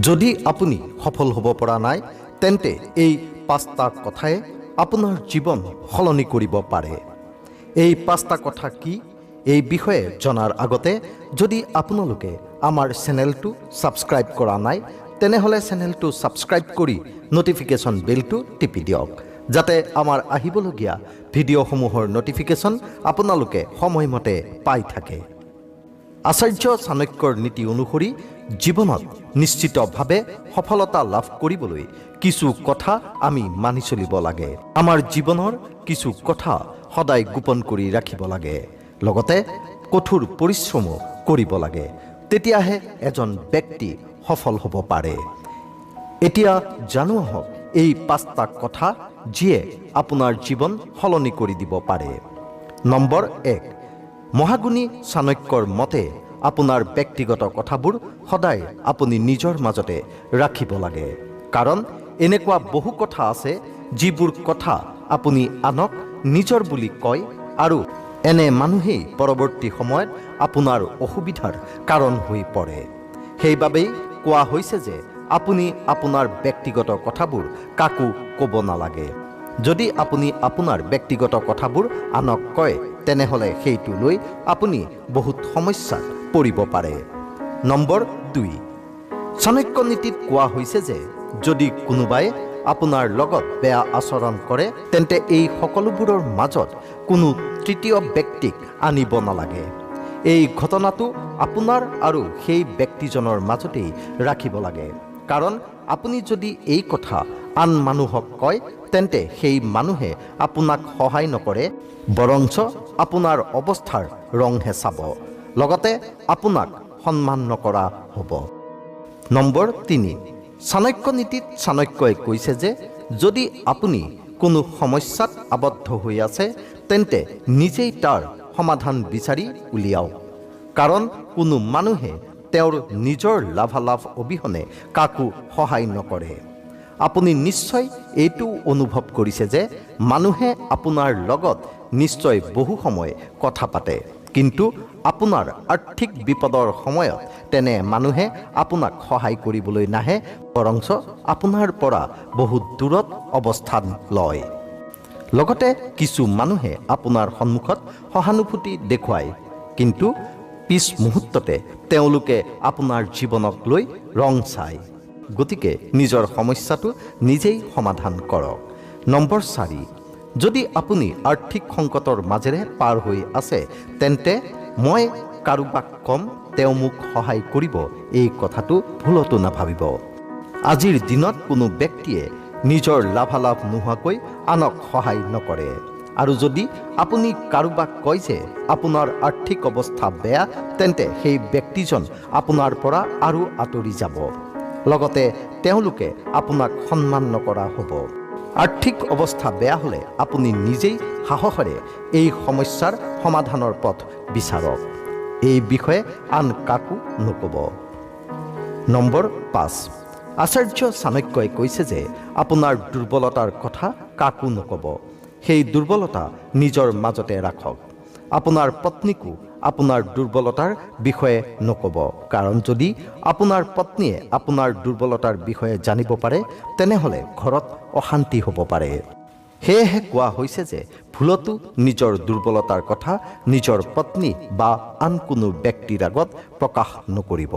যদি আপুনি সফল হ'ব পৰা নাই, তেন্তে এই পাঁচটা কথাই আপোনাৰ জীৱন সলনি কৰিব পাৰে। এই পাঁচটা কথা কি, এই বিষয়ে জনাৰ আগতে যদি আপোনালোকে আমাৰ চেনেলটো ছাবস্ক্ৰাইব কৰা নাই, তেনেহ'লে চেনেলটো ছাবস্ক্ৰাইব কৰি ন'টিফিকেশ্যন বেলটো টিপি দিয়ক, যাতে আমাৰ আহিবলগীয়া ভিডিঅ'সমূহৰ ন'টিফিকেশ্যন আপোনালোকে সময়মতে পাই থাকে। আচাৰ্য চাণক্যৰ নীতি অনুসৰি জীৱনত নিশ্চিতভাৱে সফলতা লাভ কৰিবলৈ কিছু কথা আমি মানি চলিব লাগে। আমাৰ জীৱনৰ কিছু কথা সদায় গোপন কৰি ৰাখিব লাগে, লগতে কঠোৰ পৰিশ্ৰমো কৰিব লাগে। তেতিয়াহে এজন ব্যক্তি সফল হ'ব পাৰে। এতিয়া জানো আহক এই পাঁচটা কথা, যিয়ে আপোনাৰ জীৱন সলনি কৰি দিব পাৰে। নম্বৰ 1, মহাগুণী চাণক্যৰ মতে আপোনাৰ ব্যক্তিগত কথাবোৰ সদায় আপুনি নিজৰ মাজতে ৰাখিব লাগে। কাৰণ এনেকুৱা বহু কথা আছে, যিবোৰ কথা আপুনি আনক নিজৰ বুলি কয় আৰু এনে মানুহেই পৰৱৰ্তী সময়ত আপোনাৰ অসুবিধাৰ কাৰণ হৈ পৰে। সেইবাবেই কোৱা হৈছে যে আপুনি আপোনাৰ ব্যক্তিগত কথাবোৰ কাকো ক'ব নালাগে। যদি আপুনি আপোনাৰ ব্যক্তিগত কথাবোৰ আনক কয়, তেনেহ'লে সেইটো লৈ আপুনি বহুত সমস্যাত পৰিব পাৰে। নম্বৰ 2, চাণক্য নীতিত কোৱা হৈছে যে যদি কোনোবাই আপোনাৰ লগত বেয়া আচৰণ কৰে, তেন্তে এই সকলোবোৰৰ মাজত কোনো তৃতীয় ব্যক্তিক আনিব নালাগে। এই ঘটনাটো আপোনাৰ আৰু সেই ব্যক্তিজনৰ মাজতেই ৰাখিব লাগে। কাৰণ আপুনি যদি এই কথা আন মানুহক কয়, তেন্তে সেই মানুহে আপোনাক সহায় নকৰে, বৰঞ্চ আপোনাৰ অৱস্থাৰ ৰংহে চাব, লগতে আপোনাক সন্মান নকৰা হ'ব। নম্বৰ 3, চাণক্য নীতিত চাণক্যই কৈছে যে যদি আপুনি কোনো সমস্যাত আবদ্ধ হৈ আছে, তেন্তে নিজেই তাৰ সমাধান বিচাৰি উলিয়াওক। কাৰণ কোনো মানুহে তেওঁৰ নিজৰ লাভালাভ অবিহনে কাকো সহায় নকৰে। আপুনি নিশ্চয় এইটোও অনুভৱ কৰিছে যে মানুহে আপোনাৰ লগত নিশ্চয় বহু সময় কথা পাতে, কিন্তু আপোনাৰ আৰ্থিক বিপদৰ সময়ত তেনে মানুহে আপোনাক সহায় কৰিবলৈ নাহে, বৰঞ্চ আপোনাৰ পৰা বহুত দূৰত অৱস্থান লয়। লগতে কিছু মানুহে আপোনাৰ সন্মুখত সহানুভূতি দেখুৱায়, কিন্তু পিছ মুহূৰ্ততে তেওঁলোকে আপোনাৰ জীৱনক লৈ ৰং চায়। গতিকে নিজৰ সমস্যাটো নিজেই সমাধান কৰক। নম্বৰ 4, যদি আপুনি আৰ্থিক সংকটৰ মাজেৰে পাৰ হৈ আছে, তেন্তে মই কাৰোবাক ক'ম, তেওঁ মোক সহায় কৰিব, এই কথাটো ভুলতো নাভাবিব। আজিৰ দিনত কোনো ব্যক্তিয়ে নিজৰ লাভালাভ নোহোৱাকৈ আনক সহায় নকৰে। আৰু যদি আপুনি কাৰোবাক কয় যে আপোনাৰ আৰ্থিক অৱস্থা বেয়া, তেন্তে সেই ব্যক্তিজন আপোনাৰ পৰা আৰু আঁতৰি যাব, লগতে তেওঁলোকে আপোনাক সন্মান নকৰা হ'ব। আৰ্থিক অৱস্থা বেয়া হ'লে আপুনি নিজেই সাহসেৰে এই সমস্যাৰ সমাধানৰ পথ বিচাৰক। এই বিষয়ে আন কাকো নক'ব। নম্বৰ 5, আচাৰ্য চাণক্যই কৈছে যে আপোনাৰ দুৰ্বলতাৰ কথা কাকো নক'ব। সেই দুৰ্বলতা নিজৰ মাজতে ৰাখক। আপোনাৰ পত্নীকো আপোনাৰ দুৰ্বলতাৰ বিষয়ে নক'ব। কাৰণ যদি আপোনাৰ পত্নীয়ে আপোনাৰ দুৰ্বলতাৰ বিষয়ে জানিব পাৰে, তেনেহ'লে ঘৰত অশান্তি হ'ব পাৰে। সেয়েহে কোৱা হৈছে যে ভুলতো নিজৰ দুৰ্বলতাৰ কথা নিজৰ পত্নী বা আন কোনো ব্যক্তিৰ আগত প্ৰকাশ নকৰিব।